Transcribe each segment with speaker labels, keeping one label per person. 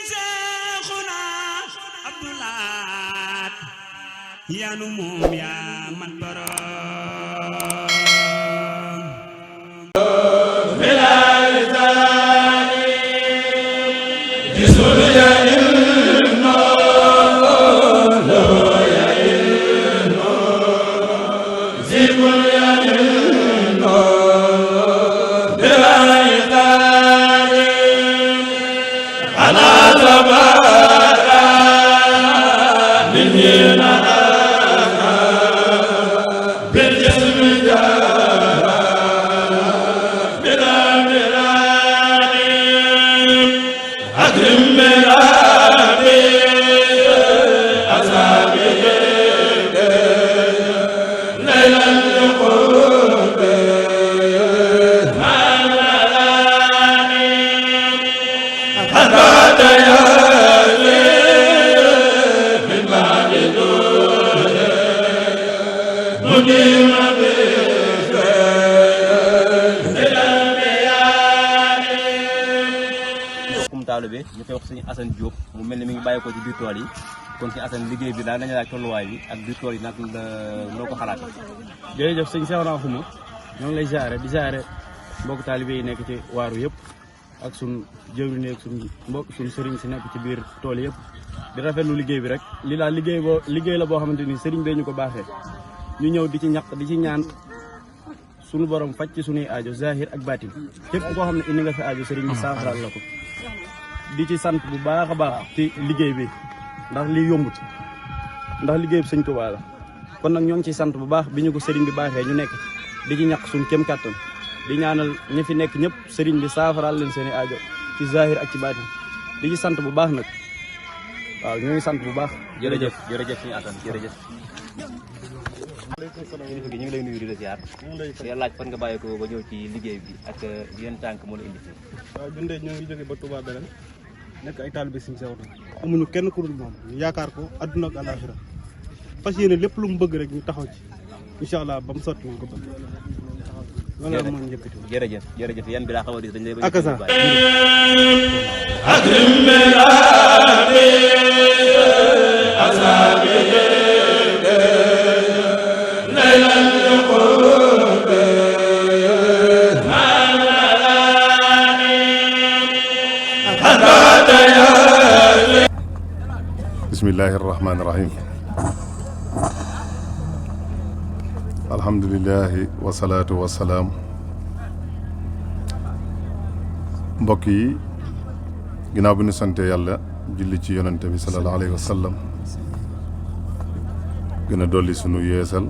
Speaker 1: Seexuna Abdulaat yaa nu moom yaa man borom
Speaker 2: taalibe ñu koy wax Sëñ Assane Diop mu mel ni mi ngi bàyyi ko ci biir tool yi kon Sëñ Assane liggéey bi daal nañu laaj tolluwaay bi ak biir tool yi nag noo ko xalaat.
Speaker 3: jërëjëf sëñ Seexuna Xuma ñoo ngi lay ziare di ziare mbokk taalibe yi nekk ci waaru yëpp ak suñ jëwriñ ak suñ mbokk suñ sëriñ si nekk ci biir tool yëpp di rafetlu liggéey bi rek li daal liggéey la boo xamante ni sëriñ bee ñu ko baaxee ñu ñëw di ci ñaq di ci ñaan suñu borom faj ci suñuy aajo zahir ak baatin képp koo xam ne indi nga fi aajo sëriñ bi saafaral la ko di ci sant bu baax a baax ci liggéey bi ndax li yombut ndax liggéey bi sëñ Tuubaa la kon nag ñoo ngi ciy sant bu baax bi ñu ko sëriñ bi baaxee ñu nekk di ci ñaq suñ kem kàttan di ñaanal ñi fi nekk ñëpp sëriñ bi saafaral leen seen i aajo ci zahir ak ci baatin di ci sant bu baax nag waaw ñoo ngi sant bu baax.
Speaker 2: jërëjëf jërëjëf Sëñ Assane jërëjëf. kilifa gi ñu ngi lay nuyu di la ziar. di laaj fan nga bàyyi ko ba ñëw ci liggéey bi ak yenn tànk moo la indi fi.
Speaker 3: waaw ñun de ñoo ngi jógee ba Touba Belel nekk ay taalibe Sëñ Seexuna amuñu kenn ku dul moom ñu yaakaar ko adduna ak àllaaxira fas yéene lépp lu mu bëgg rek ñu taxaw ci incha allah ba mu sotti ñu ko bëgg. loolu la moom njëkkati.
Speaker 2: jërëjëf jërëjëf yan bi daa xaw a dis dañ lay.
Speaker 3: ak sa
Speaker 4: bismillahi irrahmani irrahim alhamdulilahi wasalaatu wasalaam mbokk yi ginnaaw bi ñu sante yàlla julli ci yonante bi sallallahu alayhi wa sallam gën a dolli sunu yeesal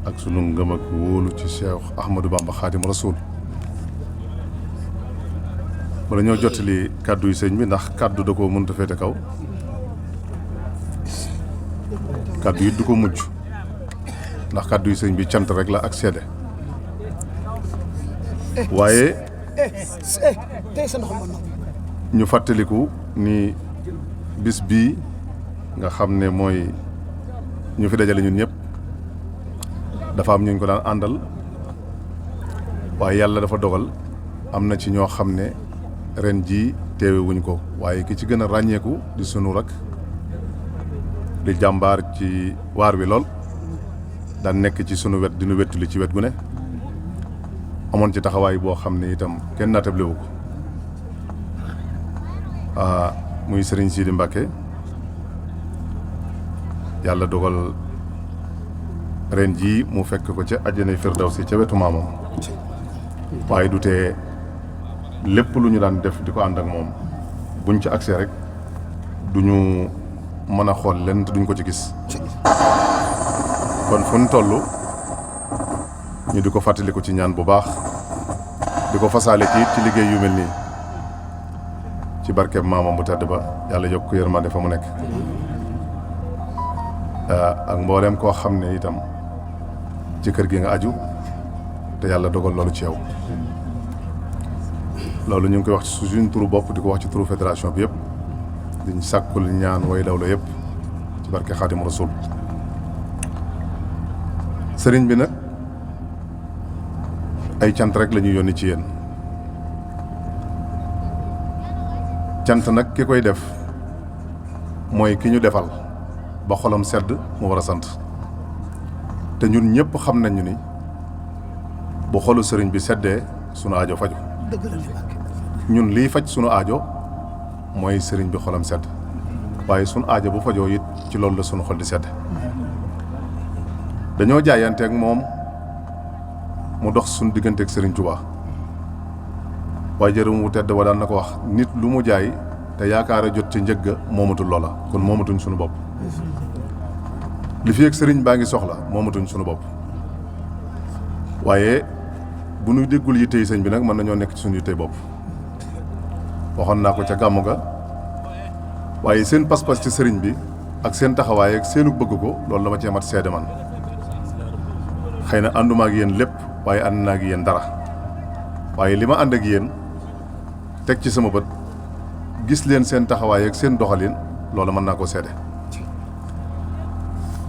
Speaker 4: ak sunu ngëm ak wóolu ci Cheikh Ahmadou Bamba Xaadim Rasul wala ñoo jottali kàddu yu sëñ bi ndax kàddu da koo mënta féete kaw kàddu yi du ko mujj ndax kàddu yu sëñ bi cant rek la ak seede waaye ñu fàttaliku ni bis bii nga xam ne mooy ñu fi dajale ñun ñëpp dafa am ñu ko daan àndal waaye yàlla dafa dogal am na ci ñoo xam ne ren jii teewe wuñ ko waaye ki ci gën a ràññeeku di sunu rak di jàmbaar ci waar wi lool daan nekk ci sunu wet di nu wettuli ci wet gu ne amoon ci taxawaay boo xam ne itam kenn naatable ko muy Serigne Sidi Mbacké yàlla dogal ren jii mu fekk ko ca àjjanay Firdawsi ca wetu maamam waaye du tee lépp lu ñu daan def di ko ànd ak moom buñ ci accès rek duñu mën a xool leen te duñ ko ci gis kon fu ñu toll ñu di ko fàttaliku ci ñaan bu baax di ko fasaale ci liggéey yu mel nii ci barkeb maamam bu tedd ba yàlla yokk ko yërmande fa mu nekk ak mbooleem koo xam ne itam ci kër gi nga aju te yàlla dogal loolu ci yow loolu ñu ngi koy wax ci suñu turu bopp di ko wax ci turu fédération bi yëpp diñ sàkkul ñaan way dawla yëpp ci barke Xaadim Rasul sëriñ bi nag ay cant rek la ñuy yónni ci yéen cant nag ki koy def mooy ki ñu defal ba xolam sedd mu war a sant te ñun ñëpp xam nañu ni bu xolu sëriñ bi seddee sunu aajo faju ñun liy faj sunu aajo mooy sëriñ bi xolam sedd waaye sunu aajo bu fajoo it ci loolu la sunu xol di sedd dañoo jaayanteeg moom mu dox sunu digganteeg sëriñ Tuubaa waaye jërëm wu tedd wa daan na ko wax nit lu mu jaay te yaakaar a jot ci njëgga moomatul loola kon moomatuñ sunu bopp li fi ak sëriñ baa ngi soxla moomatuñ sunu bopp waaye bu ñu déggul yittey sëñ bi nag mën nañoo nekk ci suñu yittey bopp waxoon naa ko ca gàmmu ga waaye seen pas-pas ci sëriñ bi ak seen taxawaay ak seenu bëgg ko loolu la ma cee mat seede man xëy na ànduma ak yéen lépp waaye ànd naa ak yéen dara waaye li ma ànd ak yéen teg ci sama bët gis leen seen taxawaay ak seen doxalin loolu mën naa ko seede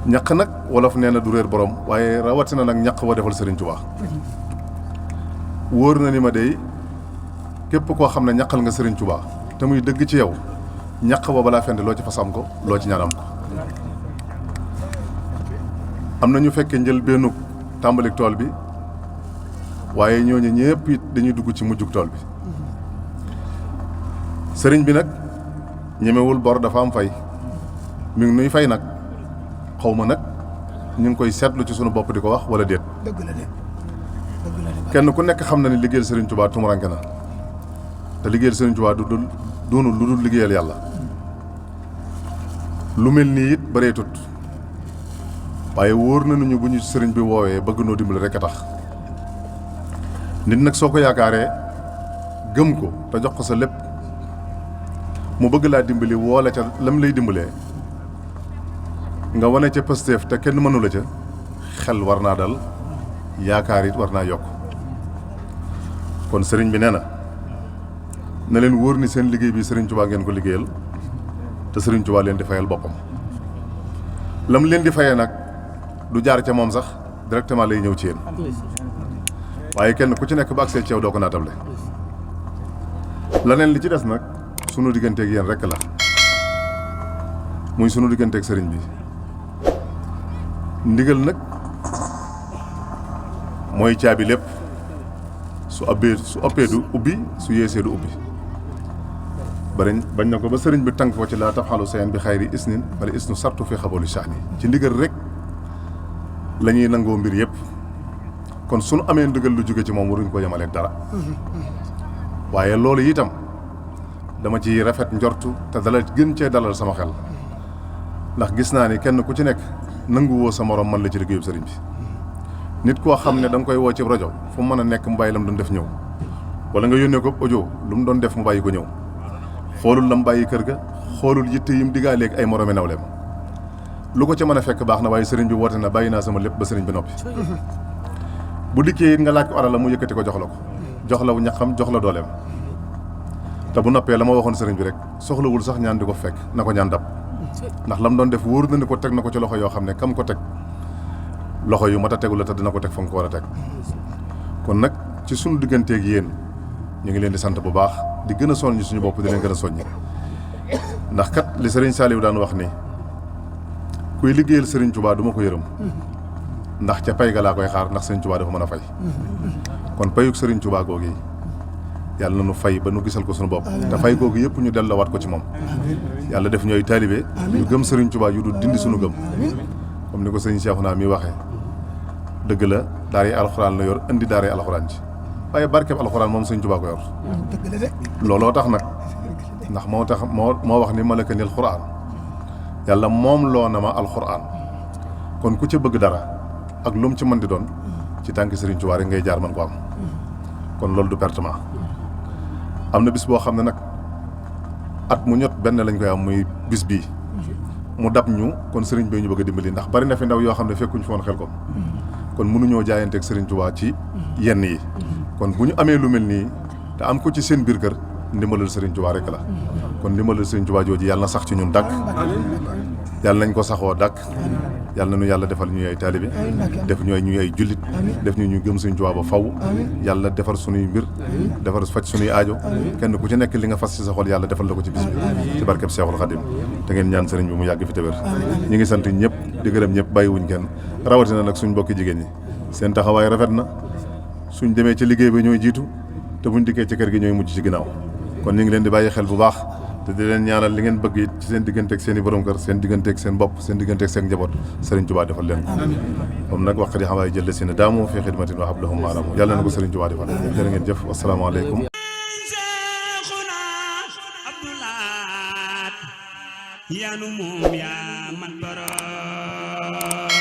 Speaker 4: ñaq nag wolof nee na du réer borom waaye rawatina nag ñaq wa defal sëriñ Tuubaa wóor na ni ma dey képp koo xam ne ñaqal nga sëriñ Tuubaa te muy dëgg ci yow ñaq ba balaa fende loo ci fas am ko loo ci ñaan am ko am na ñu fekkee njëlbéenu tàmbalik tool bi waaye ñooñu ñëpp it dañuy dugg ci mujjug tool bi sëriñ bi nag ñemewul bor dafa am fay mi ngi nuy fay nag xaw ma nag ñu ngi koy seetlu ci sunu bopp di ko wax wala déet kenn ku nekk xam na ni liggéeyal sëriñ Tuubaa tumuranke na te liggéeyal sëriñ Tuubaa doonul lu dul liggéeyal yàlla lu mel nii it bareetut waaye wóor na ñu bu ñu sëriñ bi woowee bëgg noo dimbali rek a tax nit nag soo ko yaakaaree gëm ko te jox ko sa lépp mu bëgg laa dimbali woole ca lam lay dimbalee nga wane ca pësteef te kenn mënu la ca xel war naa dal yaakaar it war naa yokk kon sëriñ bi nee na leen wóor ni seen liggéey bi sëriñ Tuubaa ngeen ko liggéeyal te sëriñ Tuubaa leen di fayal boppam lam leen di fayee nag du jaar ca moom sax directement lay ñëw ci yéen waaye kenn ku ci nekk ba agsee ci yow doo ko naatable laneen li ci des nag sunu digganteeg yéen rekk la muy sunu digganteeg sëriñ bi ndigal nag mooy caabi lépp su ëppee du ubbi su yeesee du ubbi bañ na ko ba sëriñ bi tànk ko ci laa tafxalu sayan bi xayri isnin wala isnu sartu fi xabolu saani ci ndigal rek la ñuy nangoo mbir yëpp kon sunu amee ndigal lu jóge ci moom waruñ ko yemaleeg dara waaye loolu itam dama ci rafet njortu te dala gën cee dalal sama xel ndax gis naa ni kenn ku ci nekk nanguwoo sa morom man la ci liggéeyub sëriñ bi nit koo xam ne da nga koy woo ci rajo fu mu mën a nekk mu bàyyi la mu doon def ñëw wala nga yónnee ko audio lu mu doon def mu bàyyi ko ñëw xoolul la mu bàyyi kër ga xoolul yitte yim diggaaleeg ay moromi nawleem lu ko ca mën a fekk baax na waaye sëriñ bi woote na bàyyi naa sama lépp ba sëriñ bi noppi bu dikkee it nga laaj ko alal la mu yëkkati ko jox la ko jox la ñaxam jox la dooleem te bu noppee la ma waxoon sëriñ bi rek soxlawul sax ñaan di ko fekk na ko ñaan dab ndax lam doon def wóor na ni ko teg na ko ci loxo yoo xam ne kam ko teg loxo yu mat a tegu la te dina ko teg fa nga ko war a teg kon nag ci sunu digganteeg yéen ñu ngi leen di sant bu baax di gën a soññ suñu bopp di leen gën a soññi ndax kat li sëriñ Saliou daan wax ni kuy liggéeyal sëriñ Tuubaa du ma ko yërëm ndax ca pay ga laa koy xaar ndax sëriñ Tuubaa dafa mën a fay kon payuk sëriñ Tuubaa googu yàlla na nu fay ba nu gisal ko suñu bopp te fay googu yëpp ñu delloowaat ko ci moom yàlla def ñooy taalibe ñu gëm sëriñ Tuubaa yu du dindi suñu gëm comme ni ko sëriñ Cheikhouna mi waxee dëgg la daara yi alxuraan la yor indi daara yi alxuraan ci waaye barkeb alxuraan moom sëriñ Tuubaa ko yor looloo tax nag ndax moo wax ni malaka nil xuraan yàlla moom loo na ma alxuraan kon ku ca bëgg dara ak lu mu ci mën di doon ci tànki sëriñ Tuubaa rek ngay jaar man ko am kon loolu du pertement am na bis boo xam ne nag at mu ñot benn lañ koy am muy bis bii mu dab ñu kon sëriñ bi ñu bëgg a dimbali ndax bari na fi ndaw yoo xam ne fekkuñ fi woon xel kon mënuñoo jaayanteeg sëriñ Tuubaa ci yenn yi kon bu ñu amee lu mel nii te am ko ci seen biir kër ndimbalal sëriñ Tuubaa rek la kon ndimbalal sëriñ Tuubaa jooju yàlla na sax ci ñun dàkk yàlla nañ ko saxoo dàkk yàlla na nu yàlla defal ñuy ay taalibe def ñuy ay jullit def ñu gëm Sëriñ Tuubaa ba faw yàlla defar sunuy mbir defar faj sunuy aajo kenn ku ci nekk li nga fas ci sa xol yàlla defal la ko ci bis bi ci barkeb Seexul Xadim te ngeen ñaan sëriñ bi mu yàgg fi te wér ñi ngi sant ñëpp di gërëm ñëpp bàyyiwuñ kenn rawatina nag suñ mbokki jigéen ñi seen taxawaay rafet na suñ demee ci liggéey bi ñooy jiitu te buñ dikkee ci kër gi ñooy mujj ci ginnaaw kon ñu ngi leen di bàyyi xel bu baax te di leen ñaanal li ngeen bëgg it ci seen digganteeg seen i borom kër seen digganteeg seen bopp seen digganteeg seen njaboot Sëriñ Tuubaa defal leen comme nag wax di xawaay jël si ne daamu fi xidmatin wa hablahum maanaam yàlla na ko Sëriñ Tuubaa defal jërë ngeen jëf asalaamaaleykum
Speaker 1: Seexuna Abdulaat yanu moom yaa man borom